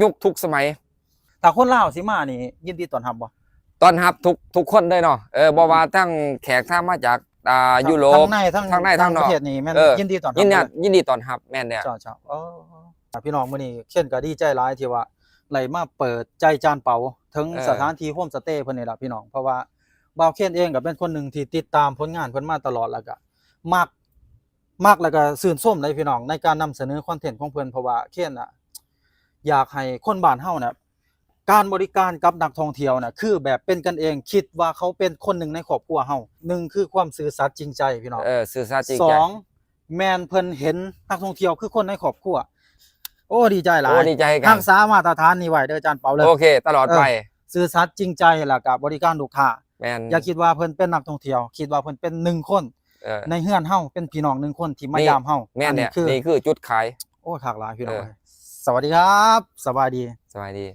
ຍຸກທຸກສະໄໝ. ຖ້າຄົນລາວຊິມານີ້ ຍິນດີຕ້ອນຮັບບໍ່? ຕ້ອນຮັບທຸກ ທຸກຄົນເລີຍເນາະ. ເອີ ບໍ່ວ່າທັງແຂກ ທາງມາຈາກ ອ່າ ທາງ ຢູໂຣບ ທາງໃນ ທາງ ທາງໃນ ທາງນອກ ປະເທດນີ້ແມ່ນ ເອີ ຍິນດີຕ້ອນຮັບ ຍິນດີ ເລີຍ ຍິນດີຕ້ອນຮັບ ແມ່ນແລ້ວ. ເຈົ້າ ເຈົ້າ. ໂອ້ ພີ່ນ້ອງ ມື້ນີ້ເຄນກໍດີໃຈຫຼາຍທີ່ວ່າໄດ້ມາເປີດໃຈຈານເປົາເຖິງ ເອີ ສະຖານທີ່ໂຮມສະເຕເພິ່ນນີ້ລະພີ່ນ້ອງ. ເພາະວ່າບ່າວເຄນເອງກໍເປັນຄົນໜຶ່ງທີ່ຕິດຕາມຜົນງານເພິ່ນມາຕະຫຼອດ ແລ້ວກໍມັກ ມັກ ແລ້ວກໍຊື່ນຊົມເດ້ພີ່ນ້ອງ ໃນການນຳສະເໜີຄອນເທັນຂອງເພິ່ນ. ເພາະວ່າເຄນນະ ຢາກໃຫ້ຄົນບ້ານເຮົານະ ການບໍລິການກັບນັກທ່ອງທ່ຽວນະ ຄືແບບເປັນກັນເອງ ຄິດວ່າເຂົາເປັນຄົນໜຶ່ງໃນຄອບຄົວເຮົາ. ໜຶ່ງ ຄືຄວາມຊື່ສັດຈິງໃຈພີ່ນ້ອງ. ເອີ ຊື່ສັດຈິງໃຈ. ສອງ ແມ່ນເພິ່ນເຫັນນັກທ່ອງທ່ຽວຄືຄົນໃນຄອບຄົວ. ໂອ້ ດີໃຈຫຼາຍ. ໂອ້ ດີໃຈຄືກັນ. ຮັກສາມາດຕະຖານນີ້ໄວ້ເດີ ຈານເປົາເລີຍ. ໂອເຄ ຕະຫຼອດໄປ. ເອີ ຊື່ສັດຈິງໃຈ ແລ້ວກໍບໍລິການລູກຄ້າ. ແມ່ນ. ຢ່າຄິດວ່າເພິ່ນເປັນນັກທ່ອງທ່ຽວ ຄິດວ່າເພິ່ນເປັນໜຶ່ງຄົນ ເອີ ໃນເຮືອນເຮົາ ເປັນພີ່ນ້ອງໜຶ່ງຄົນທີ່ມາ ນີ້ ຢາມເຮົາ. ແມ່ນແຫຼະ ອັນນີ້ຄື ນີ້ຄືຈຸດຂາຍ. ໂອ້ ຄັກຫຼາຍພີ່ນ້ອງ. ເອີ ເອີຍ ສະຫວັດດີຄັບ ສະບາຍດີ ສະບາຍດີ.